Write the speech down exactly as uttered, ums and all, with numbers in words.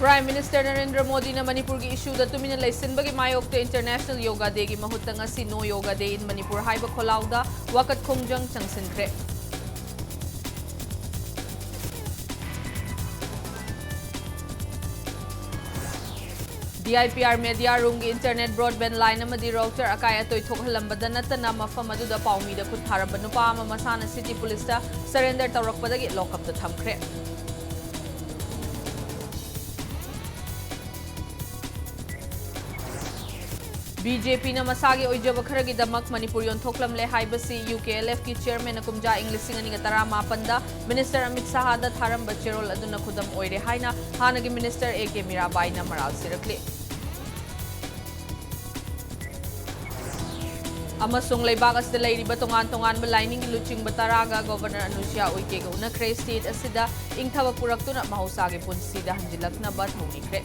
Prime Minister Narendra ꯃꯣꯗꯤꯅ ꯃꯅꯤꯄꯨꯔꯒꯤ ꯏꯁꯨꯗ ꯇꯨꯃꯤꯟꯅ ꯂꯩꯁꯤꯟꯕꯒꯤ ꯃꯥꯌꯣꯛꯇ International Yoga Dayꯒꯤ ꯃꯍꯨꯠꯇ ꯉꯁꯤ No Yoga Day in Manipur ꯍꯥꯏꯕ ꯈꯣꯜꯂꯥꯎꯗ ꯋꯥꯀꯠ ꯈꯣꯡꯖꯪ ꯆꯪꯁꯤꯟꯈ꯭ꯔꯦ꯫ DIPR media roomꯒꯤ internet broadband line ꯑꯃꯗꯤ router ꯑꯀꯥꯏ ꯑꯇꯣꯏ ꯊꯣꯛꯍꯜꯂꯝꯕꯗ ꯅꯠꯇꯅ ꯃꯐꯝ ꯑꯗꯨꯗ ꯄꯥꯎꯃꯤꯗ ꯈꯨꯠ ꯊꯥꯔꯝꯕ ꯅꯨꯄꯥ ꯑꯃ ꯃꯁꯥꯅ city policeꯇ surrender ꯇꯧꯔꯛꯄꯗꯒꯤ lockupꯇ ꯊꯝꯈ꯭ꯔꯦ꯫ BJPꯅ ꯃꯁꯥꯒꯤ ꯑꯣꯏꯖꯕ ꯈꯔꯒꯤꯗꯃꯛ ꯃꯅꯤꯄꯨꯔ ꯌꯣꯟꯊꯣꯛꯂꯝꯂꯦ ꯍꯥꯏꯕꯁꯤ UKLFꯀꯤ chairmanꯅ ꯀꯨꯝꯖꯥ ꯏꯪ ꯂꯤꯁꯤꯡ ꯑꯅꯤꯒ ꯇꯔꯥꯃꯥꯄꯟꯗ Minister ꯑꯃꯤꯠ ꯁꯥꯍꯗ ꯊꯥꯔꯝꯕ ꯆꯦꯔꯣꯜ ꯑꯗꯨꯅ ꯈꯨꯗꯝ ꯑꯣꯏꯔꯦ ꯍꯥꯏꯅ ꯍꯥꯟꯅꯒꯤ Minister A K ꯃꯤꯔꯥꯕꯥꯏꯅ ꯃꯔꯥꯜ ꯁꯤꯔꯛꯂꯤ꯫ ꯑꯃꯁꯨꯡ ꯂꯩꯕꯥꯛ ꯑꯁꯤꯗ ꯂꯩꯔꯤꯕ ꯇꯣꯉꯥꯟ ꯇꯣꯉꯥꯟꯕ ꯂꯥꯏꯅꯤꯡꯒꯤ ꯂꯨꯆꯤꯡꯕ ꯇꯔꯥꯒ Governor ꯑꯅꯨꯁꯨꯌꯥ ꯎꯏꯀꯦꯒ ꯎꯅꯈ꯭ꯔꯦ꯫ State ꯑꯁꯤꯗ ꯏꯪꯊꯕ ꯄꯨꯔꯛꯇꯨꯅ ꯃꯍꯧꯁꯥꯒꯤ ꯄꯨꯟꯁꯤꯗ ꯍꯟꯖꯤꯜꯂꯛꯅꯕ ꯊꯧꯅꯤꯈ꯭ꯔꯦ꯫